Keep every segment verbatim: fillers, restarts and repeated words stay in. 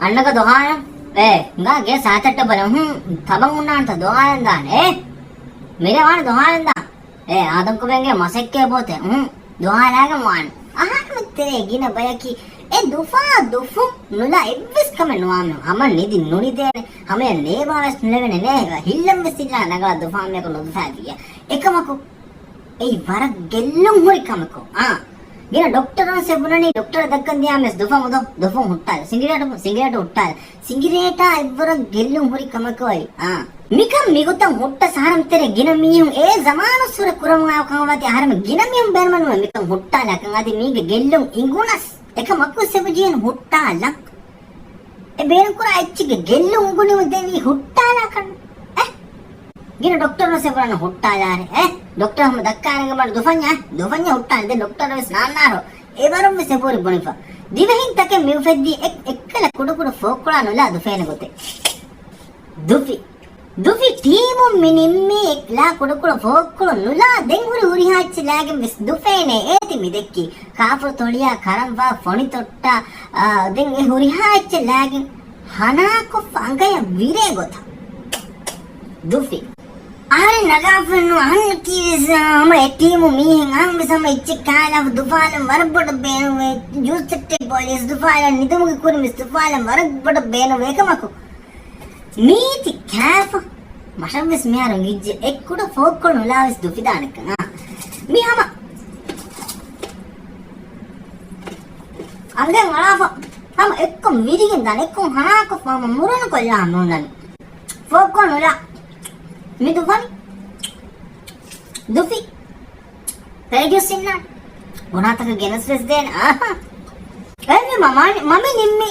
އަންނަގަ ދޮހާލަން. އޭ، ހިނގާ ގޭ ސާތައްޓަ ބަލަ. ހުން، ތަބަން ހުންނާންތަ ދޮހާލަން ދާނެ. އޭ، މިރޭ ވާނެ ދޮހާލަން ދާން. އޭ، އާދަމް ކުބެންގެ މަސައްކޭ ބޯތެ. ހުން، ދޮހާލާގަން ވާނެ. އަހަރުމެ ތެރޭ ގިނަ ބަޔަކީ އެ ދުފާ ދުފު ނުލާ އެއްވެސް ކަމެއް ނުވާމެ. ހަމަ ނިދި ނުނިދޭނެ. ހަމަޔަށް ނޭވާވެސް ނުލެވެނެ ނޭ. ހިއްލަންވެސް ހިއްލާ ނަގާ ދުފާމެއަކު ނުދުފާ ވިޔަ. އެކަމަކު އެއީ ވަރަށް ގެއްލުން ހުރި ކަމެކޯ. އާ. ގިނަ ޑޮކްޓަރުންސް އެ ބުނަނީ ޑޮކްޓަރަށް ދައްކަން ދިޔާމެސް ދުފަ މުދޯ، ދުފުން ހުއްޓާލަ. ސިނގިރޭޓު، ސިނގިރޭޓު ހުއްޓާލަ. ސިނގިރޭޓާ އެއްވަރަށް ގެއްލުން ހުރި ކަމަކޯ އެއީ. އާ. މިކަން މިގޮތަށް ހުއްޓަސް އަހަރަމް ތެރޭ ގިނަ މީހުން އެ ޒަމާނުއްސުރެ ކުރަމުން އާ ކަމަށް ވާތީ އަހަރަމެން ގިނަ މީހުން ބޭނުމެއް ނުވޭ މިކަން ހުއްޓާލާކަން. އަދި މީގެ ގެއްލުން އިނގުނަސް އެކަމަކު ސެބުޖީން ހުއްޓާލަން. އެ ބޭނުންކުރާ އެއްޗެއްގެ ގެއްލުން އުނގުނިވުން ދެވީ ހުއްޓާލާކަށް. އެ؟ ގިނަ ޑޮކްޓަރުން ސެބުރަން ހުއްޓާލާރެ. އެ؟ ޑޮކްޓަރ ހަމަ ދައްކާނެގެ މަޑު ދުފަންޏާ، ދުފަންޏާ ހުއްޓާނެ. ދެން ޑޮކްޓަރު ވެސް ނާންނާރޯ. އެވަރުން ވެސް އެބޯރި ބުނިފަ. ދިވެހިން ތަކެއް މިއުފެއްދީ އެ-، އެއްކަލަ ކުޑަކުޑަ ފޯކޮޅާ ނުލާ ދުފޭނެ ގޮތެއް. ދުފި. ދުފި ޓީމުން މި ނިންމީ އެއްލާ ކުޑަކުޑަ ފޯކޮޅު ނުލާ ދެން ހުރި ހުރިހާ އެއްޗެއް ލާގެން ވެސް ދުފޭނެ އޭތި މި ދެއްކީ. ކާފުރު ތޮޅިޔާ ކަރަންފާ ފޮނިތޮއްޓާ، އާ، ދެން އެ ހުރިހާ އެއްޗެއް ލާގެން ހަނާކޮށްފަ އަނގަޔަށް ވިރޭ ގޮތަށް. ދުފި. އަހަރެން ނަގާފަ ނުވާ އަހަންނަކީވެސް ހަމަ އެ ޓީމު މީހެއް އަހަންވެސް ހަމަ އެއްޗެއް ކާލާފަ ދުފާލަން ވަރަށް ބޮޑަށް ބޭނުންވޭ. ޖޫސްތައްޓެއް ބޯލީސް ދުފާލަން ނިދުމުގެ ކުރިންވެސް ދުފާލަން ވަރަށް ބޮޑަށް ބޭނުންވޭ. އެކަމަކު މީތި ކާފަ މަށަށްވެސް މިހާރު ގިއްޖެ އެއްކުޑަ ފޯކޮޅު ނުލާވެސް ދުފިދާނެކަން. އާ. މި ހަމަ އަނގައިން އަޅާފަ ހަމަ އެއްކޮށް ވިރިގެން ދާނެ އެއްކޮށް ހަނާކޮށްފަ ހަމަ މުރަނު ކޮށްލާ ހަމަ ހުންނަނީ. ފޯކޮޅު ނުލާ މި ދުފަން ދުފި. ޕޭޖު ސިންނާ. ގުނާތަކަށް ގެނެސް ވެސް ދޭނެ. އާހާ. އެންމެ މަމާ-، މަމި ނިންމި.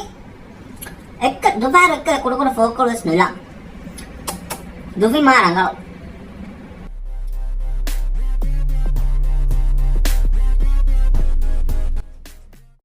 އެއްކަ ދުފާރު އެއްކަލަ ކުޑަކުޑަ ފޯކޮޅު ވެސް ނުލާ. ދުފި މާ ރަނގަޅު.